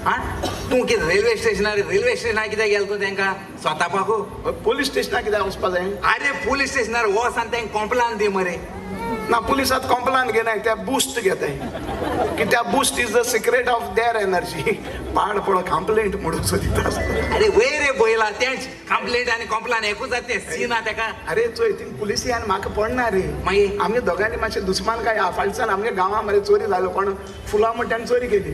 हा तूं कितें रेल्वे स्टेशनार रेल्वे स्टेशनार कित्याक गेलो तूं तेंकां स्वतापाकू? पोलीस स्टेशनार कित्याक वचपा जाय? अरे पोलीस स्टेशनार वच आनी तेंकां कॉम्प्लान दी मरे. ना पुलिसात कॉम्प्लान घेनाय, त्या बुस्ट घेताय. कित्याक boost is the secret of their energy. पाड पडो कंप्लेंट म्हणून सोदिता. अरे वय रे बैला, तेंच कंप्लेंट आनी कॉम्प्लान एकूच जाता तें सीन आहा तेका. अरे चोय ती पुलिसी आनी म्हाका पडना रे. मागीर आमगे दोगांनी मातशें दुस्मान काय फाटल्यान आमगे गांवां मरे चोरी जालो, कोण फुलां म्हण ताणें चोरी केली.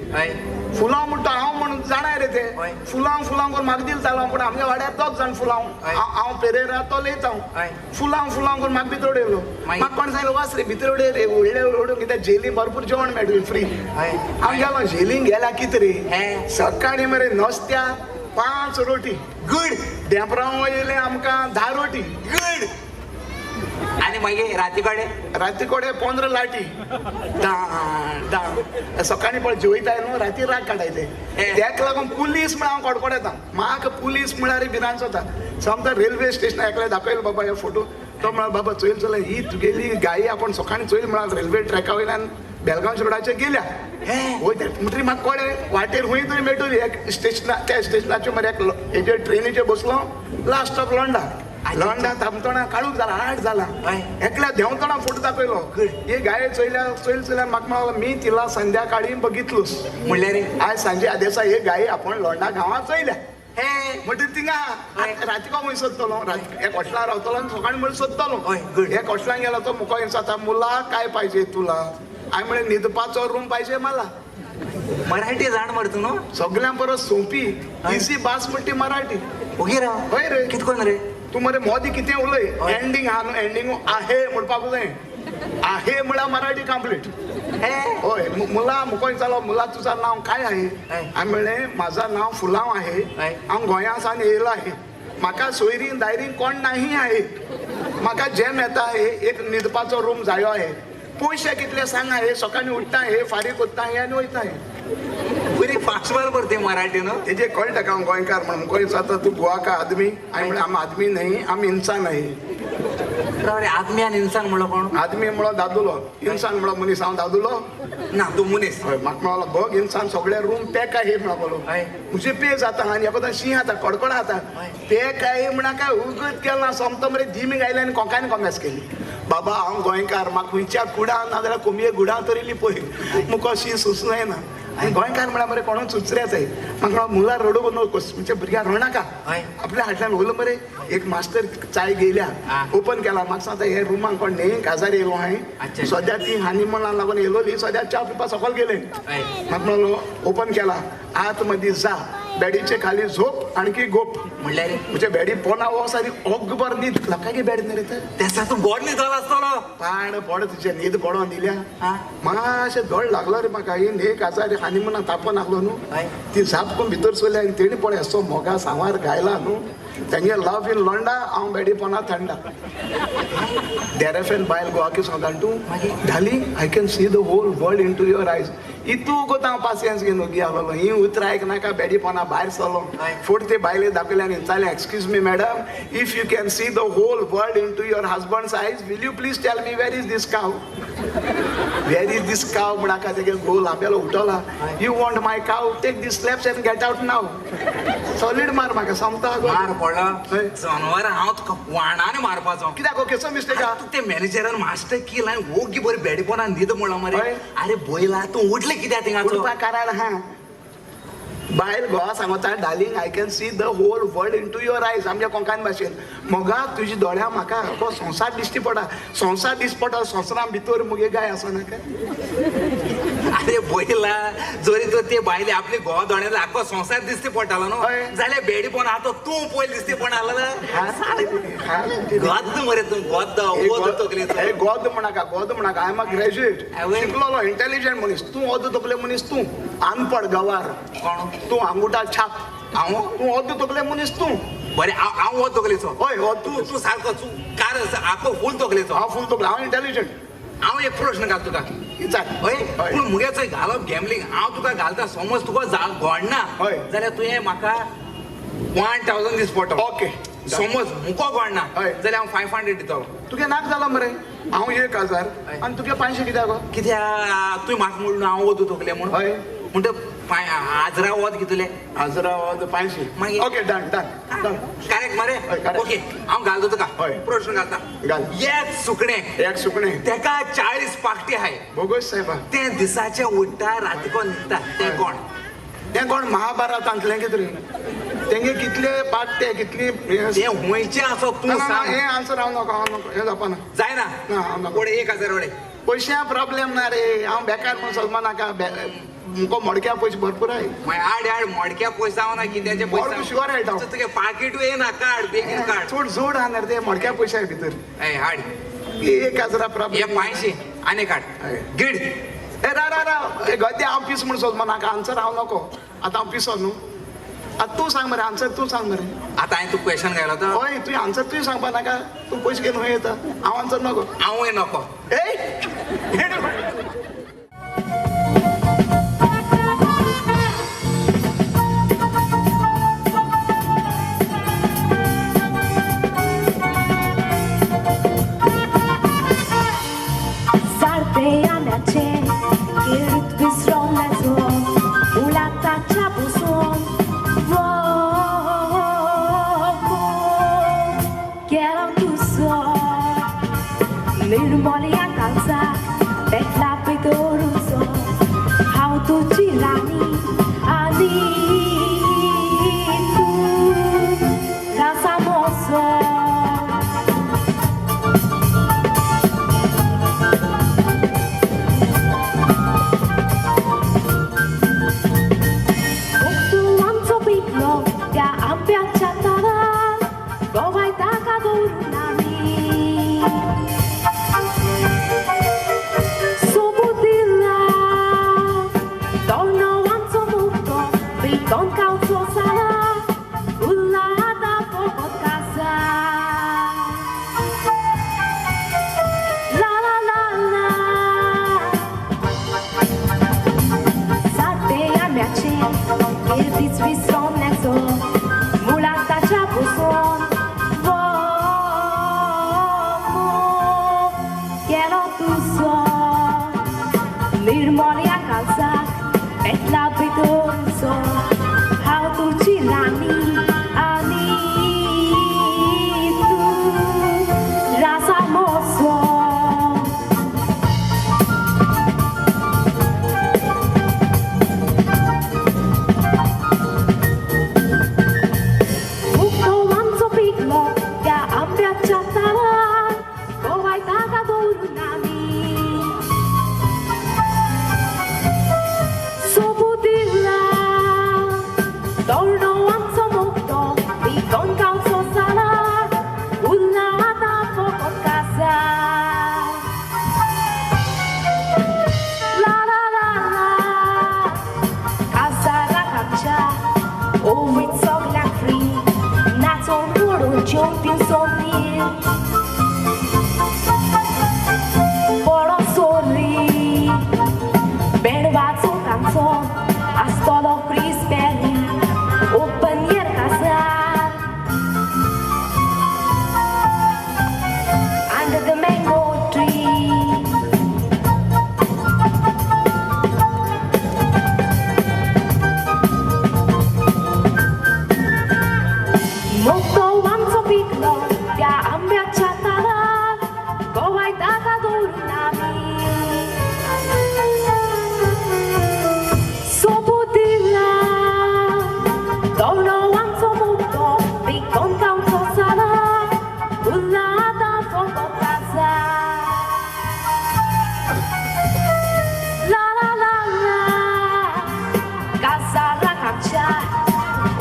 फुलां म्हणटा हांव म्हणून जाणाय रे ते, फुलां फुलां करून म्हाका दिल जालो, पूण आमगे वाड्यार दोग जाण फुलां, हांव पेरेरा तो लयता, फुलां फुलां करून म्हाका भितर उडयलो. म्हाका कोण सांगलो वास रे भितर उडय रे, व्हडले उडोवन कित्याक जेली भरपूर जेवण मेळटलें फ्री. हांव गेलो जेलीन गेल्या कितें रे, सकाळीं मरे नस्त्या 5 रोटी गुड, देंपरां येयलें आमकां 10 रोटी गुड, आनी मागीर राती कडेन राती कडेन 15 लाटी दां. सकाळीं पळय जेवयताय न्हू, राती राग काडायले. तेका लागून पुलीस म्हळ्यार हांव कडकडता, म्हाका पुलीस म्हळ्यार भिरांत जाता. समजा रेल्वे स्टेशनार एकल्या दाखयलो बाबा हे फोटो, तो म्हळ्यार बाबा चोयल चोयला ही तुगेली गायी आपूण सकाळीं चोयल म्हळ्यार रेल्वे ट्रॅका वयल्यान बेलगांव रोडाचेर गेल्या. वयता म्हणटरी म्हाका कळ्ळें वाटेर खंय तरी मेळटली. एक स्टेशना त्या स्टेशनाचेर मरे एक हेजेर ट्रेनीचेर बसलो, लास्ट स्टॉप लोंडा. लोंडा थांबतना काळूक जाला, 8 जाला, एकल्या देंवतना फोटो दाखयलो. ही गाय चोयल्या चोयल चोयल्या म्हाका म्हणलो मी तिला संध्याकाळी बघितलोस. म्हणल्यार आयज सांजे आदेसा ही गाय आपण लोंडा गांवांत चोयल्या. म्हणटरी थिंगा राती को खंय सोदतलो, एक हॉटेलान रावतलो आनी सकाळीं म्हणल्यार सोदतलो. एक हॉटेलान गेलो तो मुको विचारता मुला काय पाहिजे तुला? हांवें म्हणलें न्हिदपाचो रूम पाहिजे मला. मराठी जाण मरे तूं न्हू? सगळ्यां परस सोंपी इजी भास म्हणटा ती मराठी. ओगी राव. हय रे कितें कोन्न रे तूं मरे मोदी कितें उलय, एंडींग आहा न्हू, एंडींग आहे म्हणपाक जाय. आहे म्हळ्यार मराठी कंप्लीट. हय मुला मुको विचारलो मुला तुझं नाव काय आहे? हांवें म्हणलें म्हाजं नाव फुलांव आहे, हांव गोंया सावन येयलो आहे, म्हाका सोयरीं दायरीं कोण नाही आहे, म्हाका जेम येता आहे, एक न्हिदपाचो रूम जायो आहे, पयशे कितले सांग आहे, सकाळीं उठता हे फारीक कोत्ता हे आनी वयता हे. बरी फास्ट करते मराठी न्हू? तेजे कळटा का हांव गोंयकार म्हणून. मुको विचारता तूं गोवा का आदमी? हांवें म्हणलें आम आदमी न्ही, आम इन्सान आहे. अरे आदमी आनी इन्सान म्हणलो कोण? आदमी म्हणलो दादुलो, इन्सान म्हणलो मनीस. हांव दादुलो ना, तूं मनीस. हय म्हाका म्हणलो बघ इन्सान सगळे रूम पॅक आहे म्हणलो. म्हजे पे जाता आनी एकोदा शीं जाता, कडकड जाता, पॅक आहे म्हणा काय उगत केला सोमतो मरे दिमी गायले आनी कोंकानी कोमेस केली. बाबा हांव गोंयकार, म्हाका खंयच्या कुडां नाजाल्यार कोंबये गुडां तरी लिपय, मुको शीं सुसूं जायना. आनी गोंयकार म्हळ्यार मरे कोणूच सुचऱ्याच जाय. म्हाका म्हणलो मुलां रडूंक नकोस, म्हणजे भुरग्यां रडनाका. आपल्या हाटल्यान उरलो मरे एक मास्टर चाय गेल्या, ओपन केला, म्हाका सांगता हे रुमाक कोण न्ही काजार येयलो हांवें, सद्या ती हानी मनाक लागून येयलोली, सद्या च्या पिवपा सकल गेले. म्हाका म्हणलो ओपन केला, आत मदीं जा, बेडीचे खाली झोप आणखी गोप. म्हणल्यार म्हणजे बेडी पोना वस आनी ओगभर न्हीद. लोकांकी बेड न्ही रे तर तेसा तूं गोड न्हिदलो आसतलो. पाड पड तुजें न्हीद पडोन दिल्या. मातशें दोळ लागलो रे म्हाका, ही न्ही काजार हानी मना तापोन लागलो न्हू, ती झापकून भितर सरली आनी तेणी पळय असो मोगा सांवार गायला न्हू, तेंगे लव इन लोंडा, हांव बेडी पोना थंडा. डेरेफेन बायल गोवा सांगता तूं darling I can see the whole world into your eyes. इतू गोत हांव पासियेंस घेवन ओगी आसलेलो, ही उतरां आयकनाका बेडी पोना भायर सरलो. फुडें ते बायले दाखयले आनी विचारलें excuse me madam, if you can see the whole world into your husband's eyes, will you please tell me where is this cow? Where is this cow म्हणाका तेगे घोव लांबेलो उठला. You want my cow, take this slaps and get out now. Solid मार म्हाका सोमता. मार पडलो जनवरां हांव तुका वाणान मारपाचो. कित्याक गो केसो मिस्टेक? तूं ते मॅनेजरान मास्टर केला आनी ओगी बरी बेडीपोनान न्हीद म्हणलो मरे. अरे बैला तूं उठले कित्याक थिंगाचो? उठपा कारण हा बायल घोवा सांगता darling I can see the whole world into your eyes. आमच्या कोंकण भाशेन मोगा तुज्या दोळ्या म्हाका आख्खो संवसार दिश्टी पडटा, संवसार दिश्टी पडटा, संवसारा भितर मुगे गाय आसा नाका. अरे बैला जरी तर ते बायले आपले घोवा दोळ्यान आख्खो संवसार दिश्टी पडटालो न्हू, जाल्यार बेडीपोन आतां तूं पयलीं दिश्टी पडना. गोद्द मरे तूं, गोद्द ओद तकलेचो. गोद म्हणाका, गोद म्हणाका. I am a graduate, शिकलोलो इंटेलिजंट मनीस. तूं ओद तकले मनीस, तूं अनपड गवार. कोण तूं? आंगुटा छाप. हांव? तूं ओद तकले मनीस तूं. बरें हांव ओद तकलेचो. हय तूं तूं सारको तूं कार आख्खो फूल तकलेचो. हांव फूल तकले, हांव इंटेलिजंट. हांव एक प्रश्न घाल तुका. विचार. हय पूण मुगे चोय घालप गॅमलींग हांव तुका घालता, समज तुका घोडना जाल्यार तुवें म्हाका 1000 दीस पडटलो. ओके समज मुको घोडना जाल्यार हांव 500 दितलो. तुगे नाक जाला मरे, हांव 1000 आनी तुगे 500 कित्याक गो? कित्याक तुवें म्हाका म्हणून हांव ओदू तकले म्हूण. हय म्हणटा आजरा वत कितले? आजरा वत 500. Okay done done done. Correct मरे? ओके हांव घालतो तुका प्रश्न घालता. घाल. एक सुकणे. एक सुकणे. तेका 40 पाकटी हाय. बोगस साहेबा. ते दिसाचे उठता रातीको न्हिदता. ते कोण? ते कोण महाभारतांतले कितें तेंगे कितले पाकटे कितली ते हुंयचे आसो तूं सांग. हे आन्सर हांव नको हांव नको हें जावपा ना. जायना ना. 1000 वडे. पयशा प्रॉब्लेम ना रे. हांव बेकार म्हूण सजमा नाका. मुको मडक्या पयशे भरपूर आहे. मागीर आड आड मडक्या पयशे हांव ना कित्याचे पयशे शुअर आहे. तुगे पाकीटूय येना काड बेगीन काड. चड जोड आहा रे ते मडक्या पयशे आहे भितर. ए हाड 1000 प्रॉब्लेम. हे 500 आनी काड गीड. ए रा रा रा गद्या हांव पीस म्हूण सजमा नाका. आन्सर हांव नको. आतां हांव पिसो न्हू. आतां तूं सांग मरे आन्सर तूं सांग मरे. आतां हांवें तुका क्वेशन घायलो तो. हय तुवें आन्सर तुवें सांगपा नाका. तूं पयशे घेवन खंय येता. हांव आन्सर नको. हांवूय नको. ए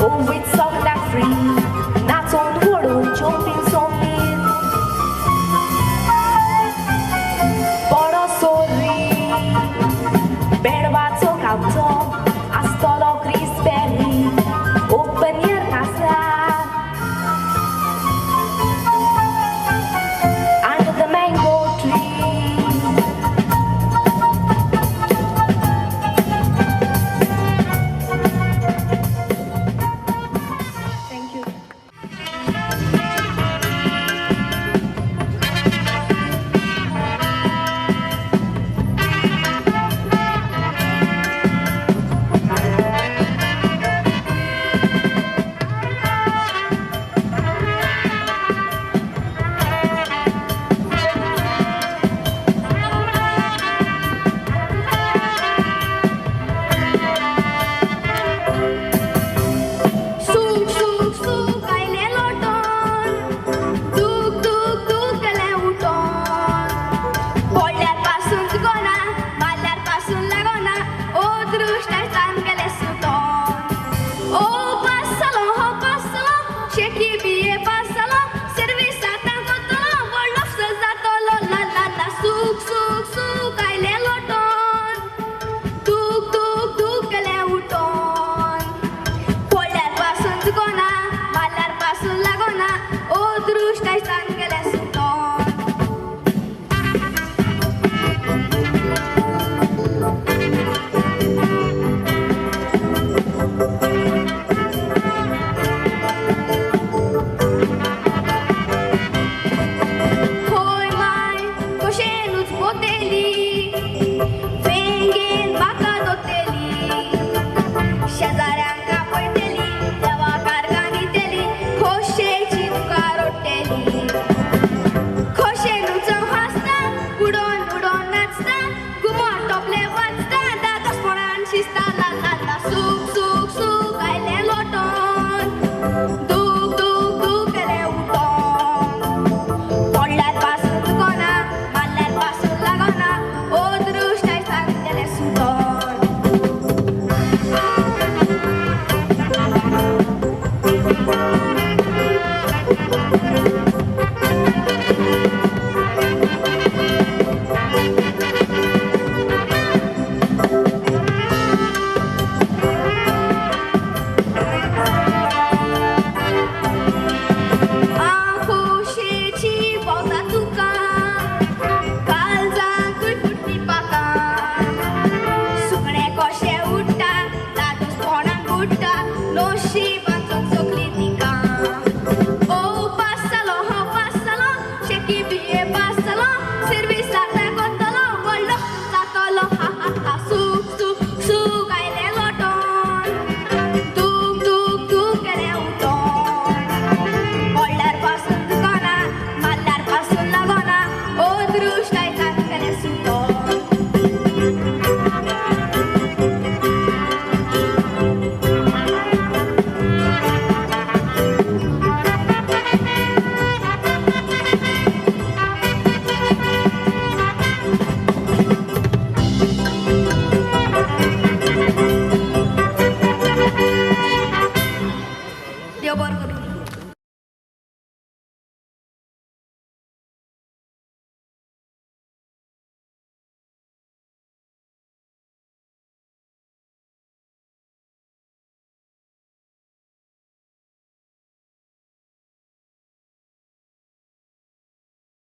Oh, it's